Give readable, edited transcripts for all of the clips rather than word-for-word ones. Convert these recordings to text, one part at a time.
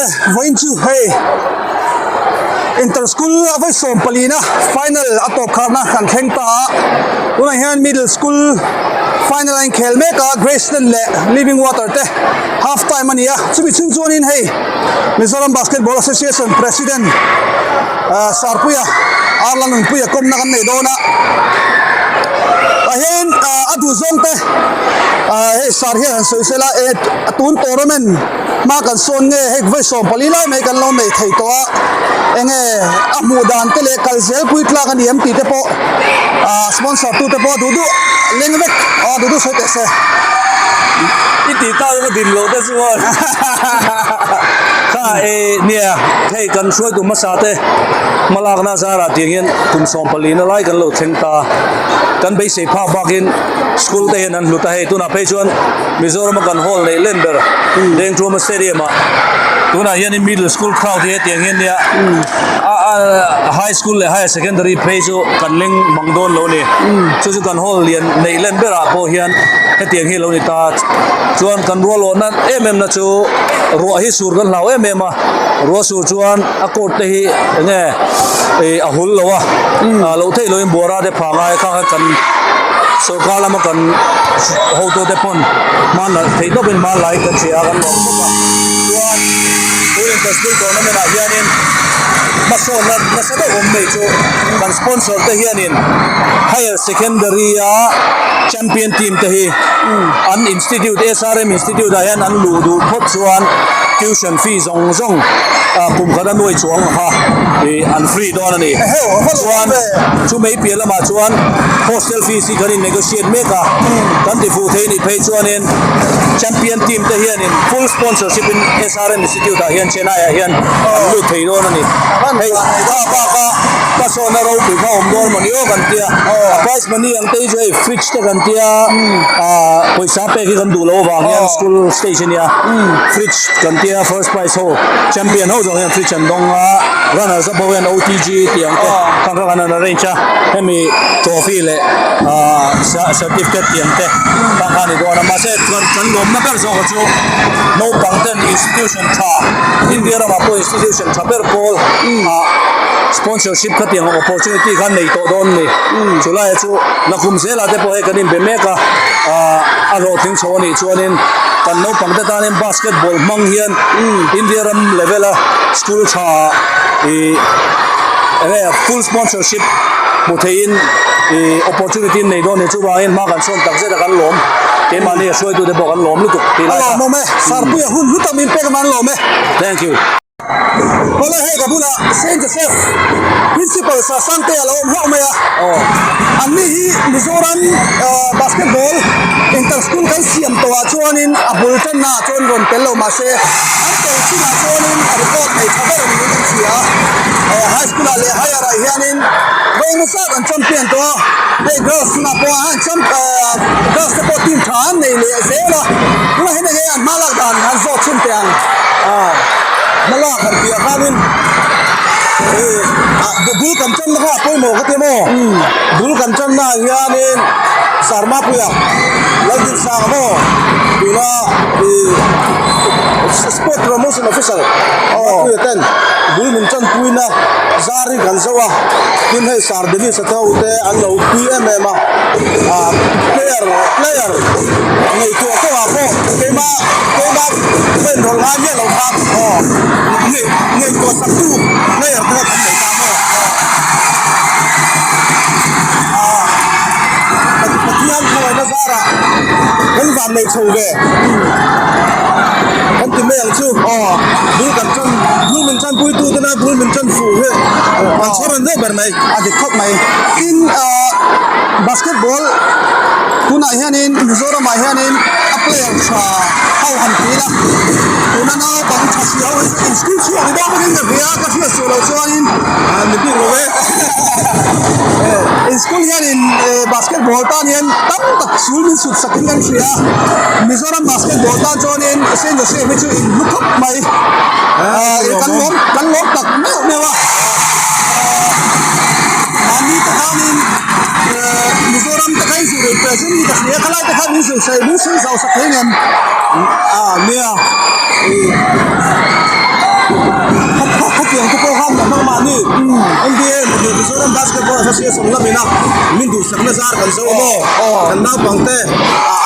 Awle vawiin chu hei inter school a vawi sawm palina final a tawp kharna kan thleng ta a tunah hian middle school final a inkhel mek a Graceland leh Living Water te half time a ni a chumi chhung chuanin hei Mizoram Basketball Association president ah Sarpuia Arla Nunpuia kawmna kan nei dawn a tah hian ah a duh zawng te ah hei sar hian han sawi sela e tun tournament hma kan sawn nge hei vawi 14 lai mai kan lo nei thei tawh a enge a hmuh dan te leh kal zel pui tlak a ni em tih te pawh ah sponsor tu te pawh duh duh leng vek ah duh duh sawi teh se. I tih tak ka din loh te chuan kha e nia hei kan hruaitu hmasa te hmalakna zarah tiang hian kum 14 na lai kan lo thleng ta kan beisei phak bakin school te hian an hlut a hei tunah phei chuan Mizoram a kan hall neih len ber Dengthuama Stadium ah tunah hianin middle school crowd hi hetiang hian nia a a high school leh higher secondary phei chu kan leng mang dawn lo a ni chu chu kan hall lian neih len berah pawh hian hetiang hi a lo ni ta chuan kan rualawhna em em na chu ruah hi sur kan hlau em em a ruah sur chuan a court te hi eng nge ih a hul lo a ah loh theih loin buara te phah ngai kha kha kan sorkar lama kan hotu te pawn hman lah theih tawpin hman lai kan hria a kan lawm khawp a chuan tun inter school tournament ah hianin hmasawnna nasa deuh awm mai chu kan sponsor te hianin higher secondary a champion team te hi an institute S_R_M institute ah hian an luh duh phawt chuan tuition fee zawng zawng ah kum khat a nuai chuang kha ih an free dawn a ni chuan chu mai piah lamah chuan hostel fees hi kan in negotiate mek a kan ti fuh thei a nih phei chuanin champion team te hianin full sponsorship in S_R_M institute ah hian Chennai ah hian an lut thei dawn a ni hei a bak a hmasawnna ropui kha awm dawn mawni aw kan tia a prize money ang te hi chu hei fridge te kan tia ah pawisa pek hi kan duh loh avang hian school stage a nia fridge kan tia first prize ho champion ho zawng hian fridge an dawng a runners up ho hian O_T_G tih ang te khang kha kan han arrange a hemi trophy leh ah certificate tih ang te khang kha a ni dawn a mahse chuan kan lawmna ber zawk chu naupang ten institution tha India ramah pawh institution tha ber pawl ah sponsorship kha tiang opportunity kha nei tawh dawn a ni chulaiah chu nakum zelah te pawh hei kan inbe mek a ah a hlawhtling chho a nih chuanin kan naupang te tanin basketball hmang hian India ram level a school tha ih enge full sponsorship hmu theihin ih opportunity an nei dawn a ni chuvangin hma kan sawn tak zet a kan lawm keimahni a hruaitu te pawh kan lawm lutuk tih lai kha. A lawmawm e, Sarpuia hun hlu tak min pek a man lawm e. Thank you. Awle hei ka bulah Saint Joseph Principal Sir Sangte a lo awm hlauh mai a. An ni hi Mizoram basketball inter school kan siam tawhah chuanin a bul tanna ah chuan rawn tel lo mahse an tel chinah chuanin a record nei tha ber niin kan hria a. High school ah leh higher ah hianin vawi nasa an champion tawh a, hei girls chungah pawh an champ girls te pawh team tha an nei leh zel a. Tunah hian enge an hma lak dan an zawt chhun teh ang. Hmalak han tih ah khanin bul kan tanna kha a pawimawh ka ti maw? Bul kan tanna ah hianin Sarmapuia Laldinsanga maw tuna Sport Promotion Officer Mapuia ten bul min tanpuina zar hi kan zo a, tin hei Sir Davis a te ho te an lo tui em em a, player player ngaihtuah kawngah pawh keimah keimah ka inrawlh ngai miah lo khan ngaihtuah sak tu player te kha kan nei ta maw Pathian khawngaihna zarah kan van nei chho ve kan ti mai ang chu bul kan tan bul min tanpui tu tena bul min tan fuh hi an chhawr an deuh ber mai a dik khawp mai tin basketball tunah hianin Mizoramah hianin a player tha ho han ti ila tuna naupang tha si ho hi chu in school chhuak ni dawn bawkin ka hria ka hriat suh loh chuanin ni bik lo e in school hianin basketball tan hian tam tak sul min sut sakin kan hria Mizoram basketball tan chuanin Saint Joseph hi chu in hlu khawp mai kan lawm kan lawm tak meuh meuh a mahni te khanin Mizoram te kha in zir represent hi ka hria khalai te khan min zir sawi min sawi zau sak thei ngem a nia. Mizoram Basketball Association lamina min duhsakna zar kan zo a maw? Kan naupangte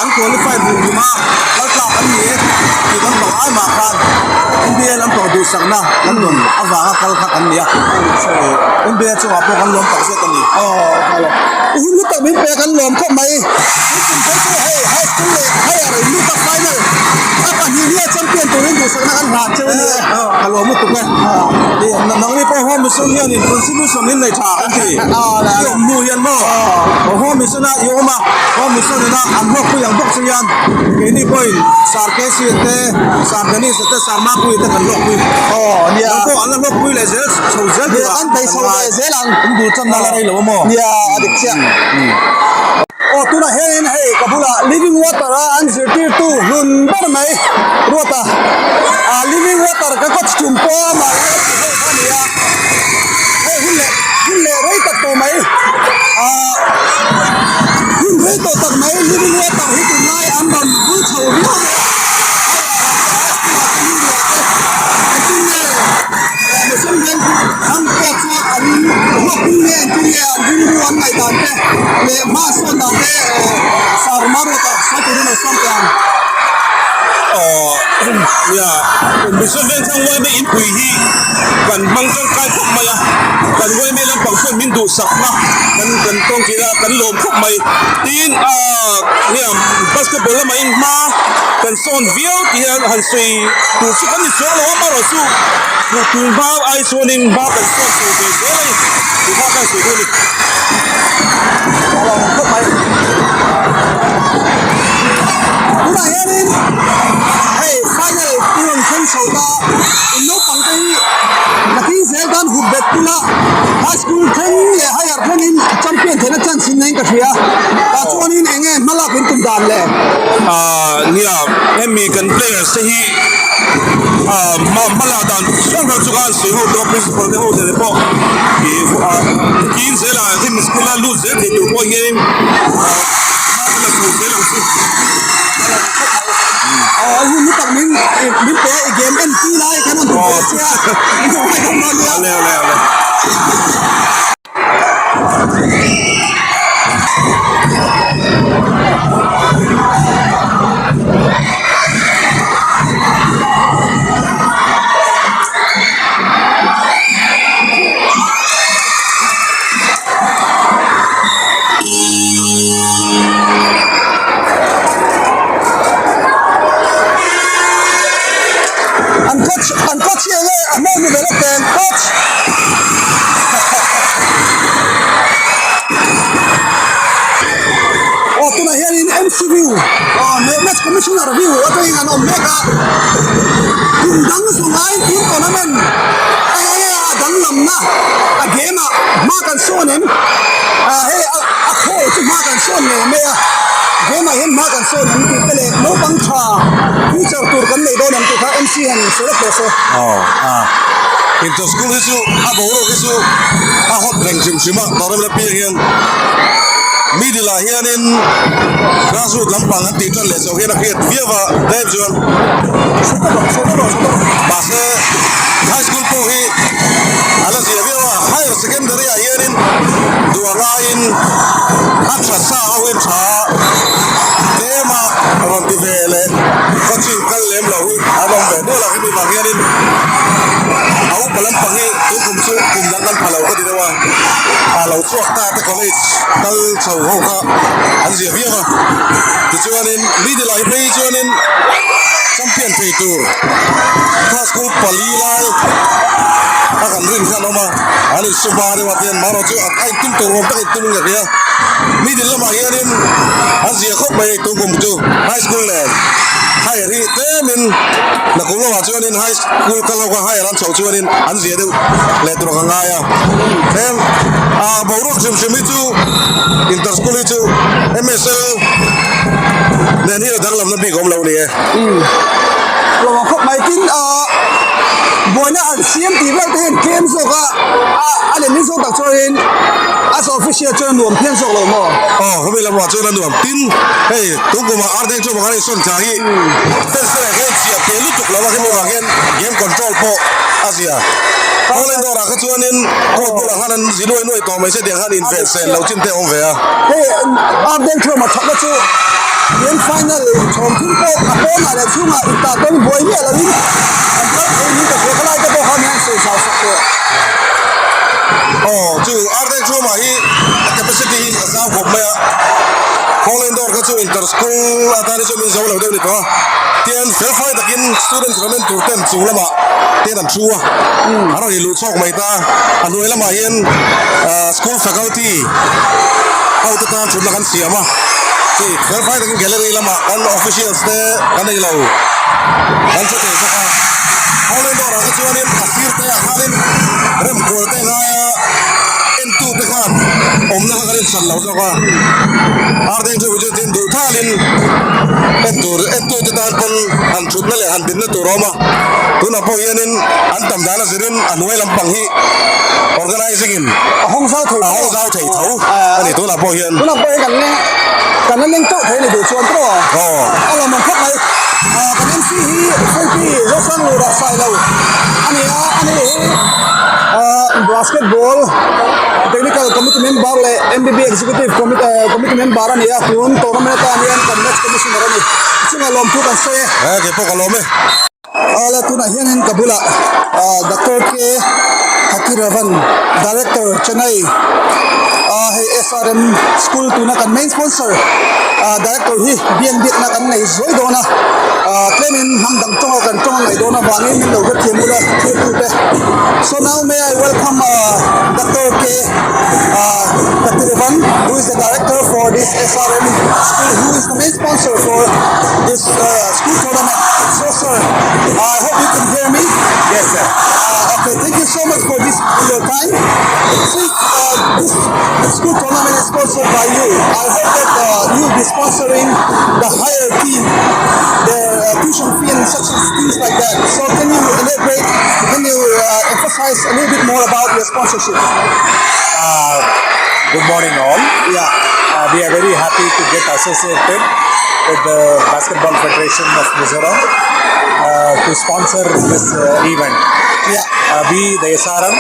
an qualify hmuh hlim a, kal tlak an ni e tih kan pang ai mah khan NBA lampang duhsakna kan rawn avanga kal kha kan ni a, NBA chungah pawh kan lawm tak zet a ni. U hun lutak min pe kan lawm khawp mai. Tun kum phei chu hei high school leh higher in lut a final a pahnih hi a champion turin duhsakna kan hlan cheu a ni e. Ka lawm lutuk e. Nangni pawh home mission hian in contribution in nei tha kan ti. I awm hnu hian maw home mission a i awm a, home mission ina an hlawkpui ang bawk chu hian keini pawhin Sir KC te, Sir Dennis te, Sir Mapuii te kan hlawkpui. Nang pawh an la hlawkpui leh zel chho zel tur a An bei chho ve zel ang. In bul tanna la rei lo a maw? Nia a dik chiah. Aw tunah hianin hei ka bulah living water a an zirtirtu hlun ber mai Ruata ah living water ka coach tum pawh amah hi a ti ho kha a ni a hei hun leh hun leh rei tak tawh mai ah hun rei tawh tak mai living water hi tunlai an rawn vul chho viau mai a hei ah school ah te hmun ruah te engtin nge mihring hian an pawh chu an hlawkpui nge engtin nge an rilru an ngaihdan te leh hma sawn dan te sar maruata sawi turin a sawm teh ang. Aw nia Mission Vengthlang Uaime inpui hi kan hmang tangkai khawp mai a, kan uaime lampang chuan min duhsakna kan kan tawng thin a, kan lawm khawp mai. Tin ah nia basketball lamah in hma kan sawn viau tih hian han sawi tur chu kan ni chuang lo a, amaherawhchu tun hma ai chuanin hma kan sawn chho ve zel a ni tih kha ka han sawi duh a ni. Tunah hianin hei final i rawn thleng chho ta in naupang te hi nakin zel tan hup bet tula high school thleng leh higher thlengin champion theihna chance in neiin ka hria tah chuanin eng nge hmalak in tum dan le. Ahh nia hemi kan players te hi ahh hmalak dan hrang hrang chu khan sawi ho tawh a principal te ho te pawh ih ahh kin zelah hemi school a lut zel thei tur pawh hianin ahh hma kan la chho zel ang chu. Aw hun hi tak min min pe i game en tui lai kan rawn tum ve che a in lo ngai dawn nia. Awle awle awle. An coach an coach hi enge a hmel ni ve lawk nen coach aw tunah hianin MC view aw match commissioner view atangin an awm mek a kum dang zawng aiin tun tournament eng enge a danglamna a game ah hma kan sawn em ah hei a a khawl chu hma kan sawn ngei mai a game ah hian hma kan sawn em tih te leh naupang tha future tur kan nei dawn em tih kha MC hian sawi lawk teh se. Aw a inter school hi chu a boruak hi chu a hot reng hrim hrim a tournament apiang hian middle ah hianin grassroot lampang an tih tan leh chauh hian a hriat viau a tlem chuan mahse high school pawh hi a la zia viau a higher secondary ah hianin duh a ngaiin a tha sa ho hi tha tlem a rawn ti ve leh coaching kal lem loh hi an awm ve nual a hemi vang hianin a upa lampang hi tun kum chu kum dang kan pha lo ka ti deuh a a lo chhuak ta te college kal chho ho kha an zia viau a tichuanin middle ah hi phei chuanin champion thei tur class school pali lai a kan rin khan awm a an insup a deuh ah te hian marawh chu a intum tur awm tak intum in ka hria middle lamah hianin an zia khawp mai tun kum chu high school nen higher hi tlemin nakum lamah chuanin high school kal ho kha higher an chhoh chuanin an zia deuh leh tur ang a ngai a tlem ah boruak hrim hrim hi chu inter school hi chu M_S_L nen hian a danglamna bik awm lo a ni e. Lawm ang khawp mai tin ah. Buaina han siam tih vel te hian tlem zawk a, a a lem zawk tak chuanin as official chuan a nuam phian zawk lo maw? Aw, khawvel lamah chuan a nuam. Tin, hei tun kumah Ardeng chu pakhat a insawn thla hi fans te leh hian chiah te lutuk lo a, hemi vang hian game control pawh a zia. Hawleng dawrah kha chuanin court bulah khan an zi nuai nuai tawh mai se tiang khan inven sen lo chin te a awm ve a. Hei Ardeng chu a thatna chu game final chhawm thum pawh a pawnah leh chhungah intah tawn buai miah loin an kal thei niin ka hria khalai te pawh khan hian sawi zau sak tawh. Aw chu Ardeng chu mah hi a capacity hi a zau khawp mai a, Hawleng dawr kha chu inter school atan hi chuan min zo lo deuh ni tawh a, tian felfai takin students rawn en tur ten chung lamah ten an thu a, an rawn inluh chhawk mai ta a, a hnuai lamah hian school faculty ho te tan thutna kan siam a, hei felfai takin gallery lamah kan officials te kan ei lo kan thu thei bawk a, Hawleng dawrah te chuanin a sir te ah khanin remkual te ngaia entu te khan awmna kha kan inchhan lo zawk a, Ardeng chu chu tin duh thalin en tur entu te tan pawn han thutna leh han dinna tur a awm a, tunah pawh hianin an tam dan a zirin a hnuai lampang hi organizing in a hawng zau thei a hawng zau thei tho a ni tunah pawh hian. Tunah pawh hian kan leng kan la leng teuh thei a ni duh chuan tawh aw a lawm ang khawp mai kan MC hi Frankie Zosanglura Sailo a ni a, ani hi basketball technical committee member leh MBB executive committee member a ni a tun tournament atan hian kan match commissioner a ni chungah lawmthu kan sawi e. He kei pawh ka lawm e. Ala tunah hianin ka bulah Doctor K Hathiravan Director Chennai hei SRM school tuna kan main sponsor Director hi bian biakna kan nei zuai dawn a tlemin hnam dang tawnga kan tawng a ngaih dawn avangin min lo hrethiam ula thirtute So now may I welcome Doctor K Hathiravan who is the director for this SRM school who is the main sponsor for this school tournament. So sir, I hope you can hear me. Yes sir. Okay, thank you so much for this your time. Since uh, this school tournament is sponsored by you, I hope that uh, you will be sponsoring the higher team, their uh, tuition fee and such things like that. So can you elaborate, can you uh, emphasize a little bit more about your sponsorship? Uh, good morning all. Yeah. We are very happy to get associated with the Basketball Federation of Mizoram to sponsor this event. Yeah. We, the SRM,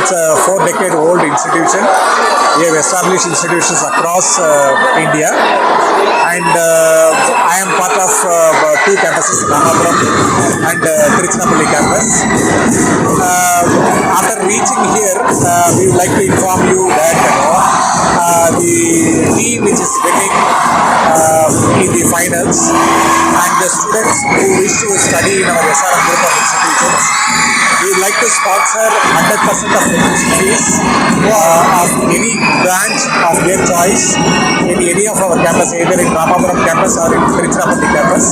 it's a 4-decade-old institution. We have established institutions across India, and I am part of 2 campuses, Ramapuram and Tiruchirappalli campus. After reaching here, we would like to inform you that the team which is winning in the finals and the students who wish to study in our SRM group of institutions, we would like to sponsor 100% of the tuition fees of any branch of their choice in any of our campus, either in Ramapuram campus or in Tiruchirappalli campus.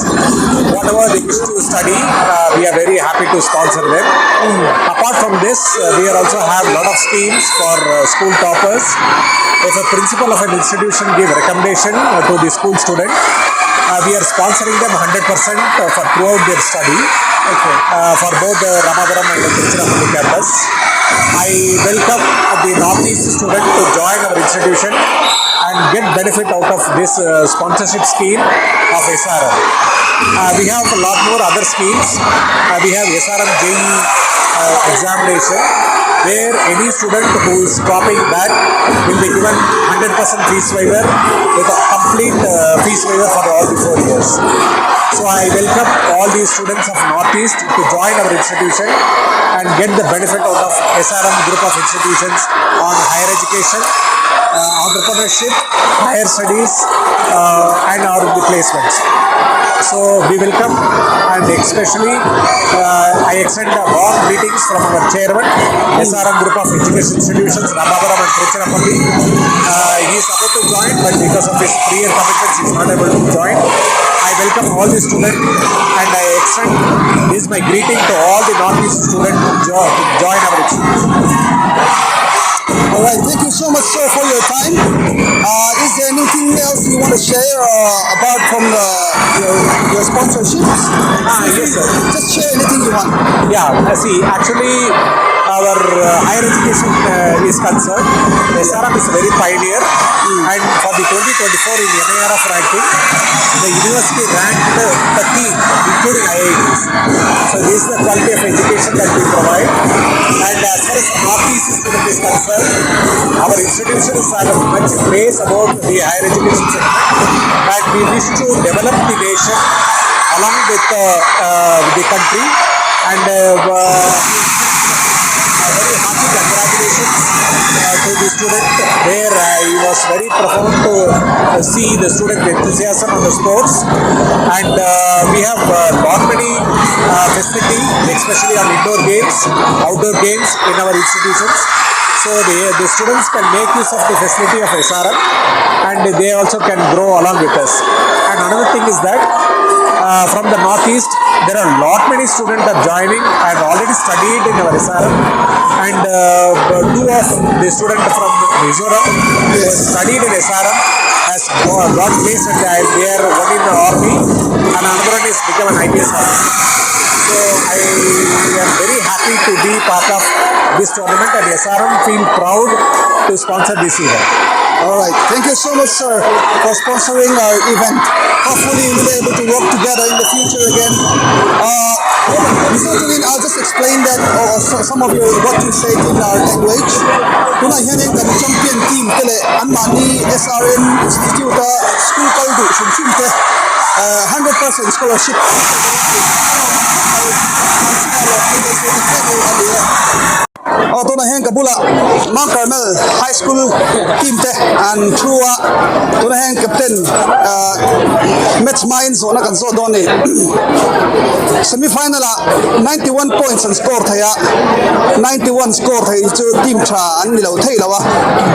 Whatever they wish to study, we are very happy to sponsor them. Apart from this, we are also have a lot of schemes for school toppers. If a principal of an institution give recommendation to the school student, we are sponsoring them 100% for throughout their study. Okay. For both the Ramapuram and the Tiruchirappalli campus. I welcome the Northeast student to join our institution and get benefit out of this sponsorship scheme of SRM. We have a lot more other schemes. We have SRM JEE examination, where any student who is topping that will be given 100% fees waiver with a complete fees waiver for all the 4 years. So I welcome all the students of Northeast to join our institution and get the benefit out of SRM group of institutions on higher education, entrepreneurship, higher studies, and our the placements. So we welcome, and especially I extend a warm greetings from our chairman, SRM Group of Education Institutions, Ramapuram and Tiruchirappalli. He is about to join, but because of his prior commitments, he is not able to join. I welcome all the students, and I extend this my greeting to all the Northeast students to join our institution. All right, thank you so much, sir, for your time. Is there anything else you want to share about from your sponsor? sponsorships. Ah, yes, sir. Just share anything you want. Yeah, see, actually, our higher education is concerned. SRM is very pioneer, and for the 2024 in NIRF ranking, the university ranked 13, including IITs. So this is the quality of education that we provide. And as far as Northeast student is concerned, our institution is have a much grace about the higher education sector, and we wish to develop the nation along with the country and very hearty congratulations to the student where I was very profound to see the student enthusiasm on the sports and we have lot many facility especially on indoor games, outdoor games in our institutions. So the students can make use of the facility of SRM and they also can grow along with us. And another thing is that from the northeast there are lot many students are joining and already studied in our SRM and two of the student from Mizoram who has studied in SRM has got placed and they are one in the army and another one is become an IPS officer. So I am very happy to be part of this tournament and SRM feel proud to sponsor this event. All right. Thank you so much, sir, for sponsoring our event. Hopefully, we'll be able to work together in the future again. Mr. Tunin, I'll just explain that or some of your what you said in our language. Tunah hianin kan champion team te leh anmahni SRM Institute a school kal duh hrim hrim te 100% scholarship Aw tunah hian ka bulah Mount Carmel High School team te an thu a, tunah hian captain ah match hmain zawhna kan zawh dawn a ni. Semi final ah 91 points an score thei a, 91 score thei chu team tha an ni lo thei lo a.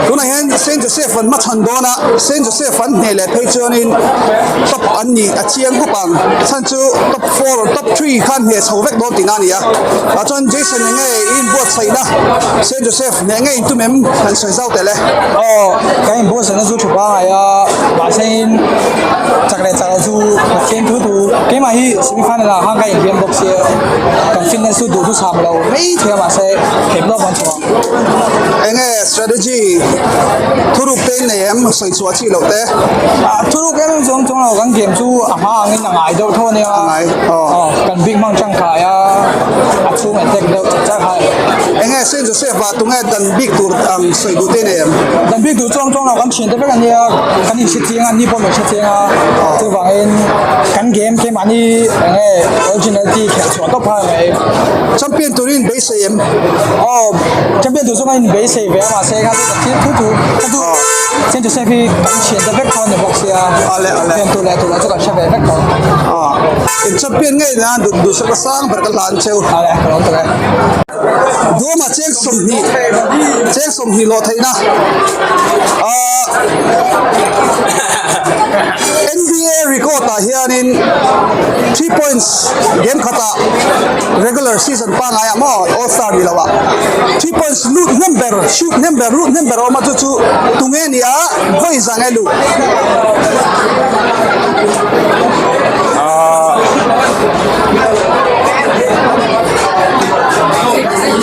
Tunah hian Saint Joseph an hmachhawn dawn a, Saint Joseph an hneh leh phei chuanin top an nih a chiang khawp ang, chhan chu top four or top three khan hneh chho vek dawn tihna a ni a. Tah chuan Jason enge i inbuatsaihna Saint Joseph hneh nge intum em han sawi zau teh le. Aw, kan inbuatsaihna chu thu pangai a, mahse in chak leh chak loh chu Pathian thu thu keimah hi semi final ah khan ka inhliam bawk sia, kan fitness chu duh chu cham lo mai thei a mahse theih lawk an chhuah. Enge strategy thuruk te in nei em sawi chhuah chi loh te? Ah, thuruk em em chuang chuang lo kan game chu a hma angin a ngai deuh tho a nia. A ngai, aw. Aw, kan bik hmang tangkai a, a chhung attack deuh chak chak a. Enge Saint Joseph ah tunge dan bik tur ang sawi duh te nei em? Dan bik tur chuang chuang lo kan thian te vek a nia, kan inhre chiang a, ni pawh min hre chiang a, chuvangin kan game keimahni enge originality khelh chhuah tawp kha a ni mai. Champion turin beisei em? Aw, champion tur chuan kan inbeisei ve a, mahse kha chu ka thil thu thu ka duh Saint Joseph hi kan thian te vek kha a ni bawk sia, champion tur leh tur loh chu kan hre ve vek tawh. In champion ngei nan duh duhsak a sang ber ka hlan cheu. Ale ka lawm tak e. Duama cheng 20 cheng 20 lawh theihna ah NBA record ah hianin 3 points game khatah regular season pangai ah maw all star ni lo ah 3 points lut hnem ber shoot hnem ber lut hnem ber a awm a chu chu tunge ni a vawi zang e luh.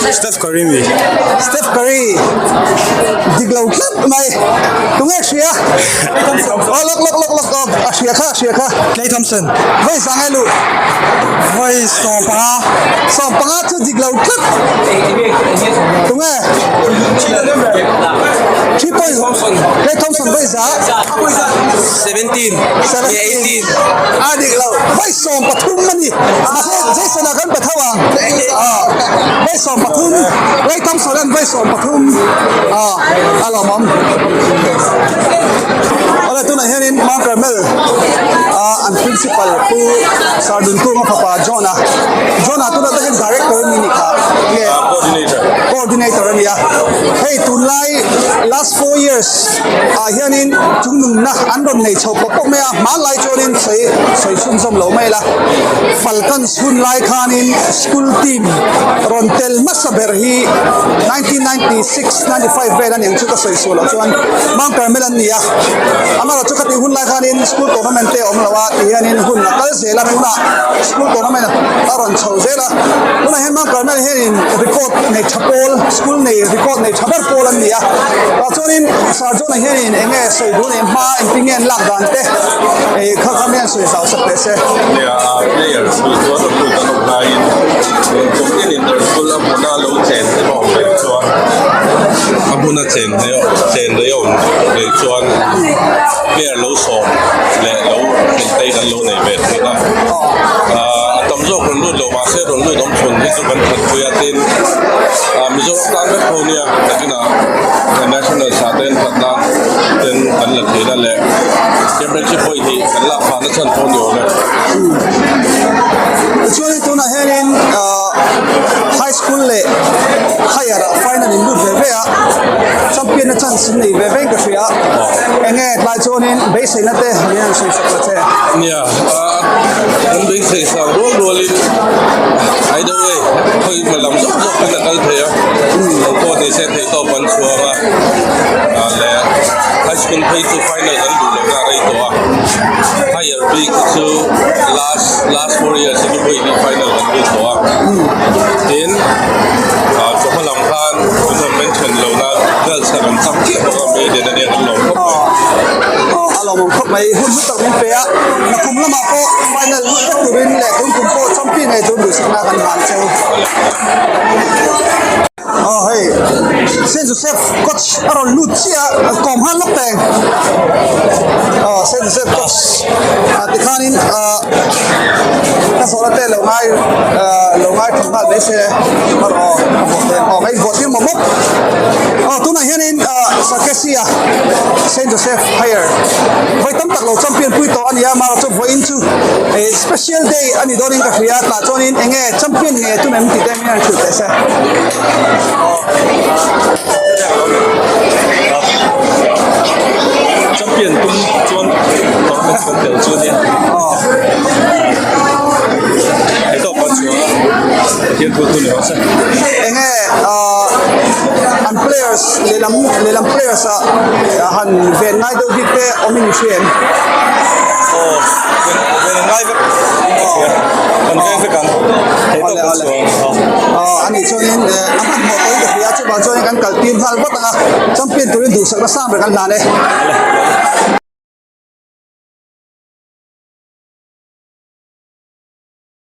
Steph Curry mi. Steph Curry dik lo tlat mai. Tunge hria? Oh lok lok lok lok oh a hria kha a hria kha. Klay Thompson. Vawi zang e luh. Vawi 15. 15 chu dik lo tlat. Tunge? 3 point. Klay Thompson vawi za. 17. 17. A dik lo. Vawi 13 a ni. Mahse Jason-a kan pe tho ang. Vawi 13. Klay Thompson an vawi 13. A lawmawm. Awle tunah hianin Mount Carmel an principal Pu Sardunkunga fapa John-a. John-a tunah takin director a ni nih kha. Nge? Coordinator. Coordinator a ni a. Hei tunlai last four years ah hianin chungnunna an rawn nei chho pawp pawp mai a, hmanlai chuanin sawi sawi chhunzawm lo mai la. Falcons hun lai khanin school team rawn tel hmasa ber hi 1996, 95 vel a ni ang chu ka sawi sual loh chuan Mount Carmel an ni a. Amaherawhchu khatih hun lai khanin school tournament te a awm lo a ti hianin hun a kal zel a, tunah school tournament a rawn chho zel a. Tunah hian Mount Carmel hianin record nei tha pawl, school nei record nei tha ber pawl an ni a. Tah chuanin Sir John-a hianin eng nge sawi duh nei hma engtin nge an lak dan te ih kha kha mi an sawi zau sak teh se. Nia, players hi chuan rawn lut an awm laiin kum tin inter school a hmuna lo chen te pawh awm reng chuan a hmuna chen chen rei a awm reng chuan player lo sawm leh lo chen te hi kan lo nei ve thin a. A tam zawk rawn lut lo mahse rawn lut awm chhun hi chu kan thatpui a tin Mizoram tan vek tho nia nakinah national sa te an that nan ten kan la theih na leh championship pawh hi kan lak phah na chhan pawh ni awm e. Tichuanin tunah hianin high school leh higher ah final in lut ve ve a champion na chance in nei ve ve in ka hria enge tlai chuanin beiseina te min han sawi sak ta che. Nia kan beisei sang rual rualin either way khawi hma lam zawk zawk in a kal thei a lo pawh ni se theih tawp an chhuang a leh high school phei chu final kan duh lohna a rei tawh a higher bik hi chu last last four years hi chu vawi hnih final kan lut tawh a tin chawhma lam khan kan rawn mention lohna girls kha kan chak chiah bawk a maiden ania kan lawm khawp mai. A lawmawm khawp mai hun hlu tak min pe a nakum lamah pawh final lut vek turin leh tun kum pawh champion ngei tur duhsakna kan hlan cheu. Aw hei Saint Joseph coach a rawn lut chiah a kawm nghal lawk teng aw Saint Joseph coach ah tikhanin ah ka zawhna te lo ngai ah lo ngai thawm nghal mai se aw a vawt teng aw ka invawt tir mawp mawp aw tunah hianin ah Sarkesia Saint Joseph Higher vawi tam tak lo champion pui tawh a ni a amaherawhchu vawiin chu eh special day a ni dawnin ka hria tah chuanin eng nge champion nge tum em tih te min han hrilh teh se. Champion tum chuan tournament kan tel chu a nia hei tawp kan chhuah a Pathian thu thu ni rawh se. Eng nge an players lehlam lehlam players ah han ven ngai deuh bik te awm in i hria em? Aw ven ven ngai vek in ka hria kan veng vek ang hei tawp kan chhuah ang. Aw a nih chuanin a hmanhmawh pawhin ka hria chuvang chuanin kan kal tir nghal vat ang a champion turin duhsakna sang ber kan hlan e.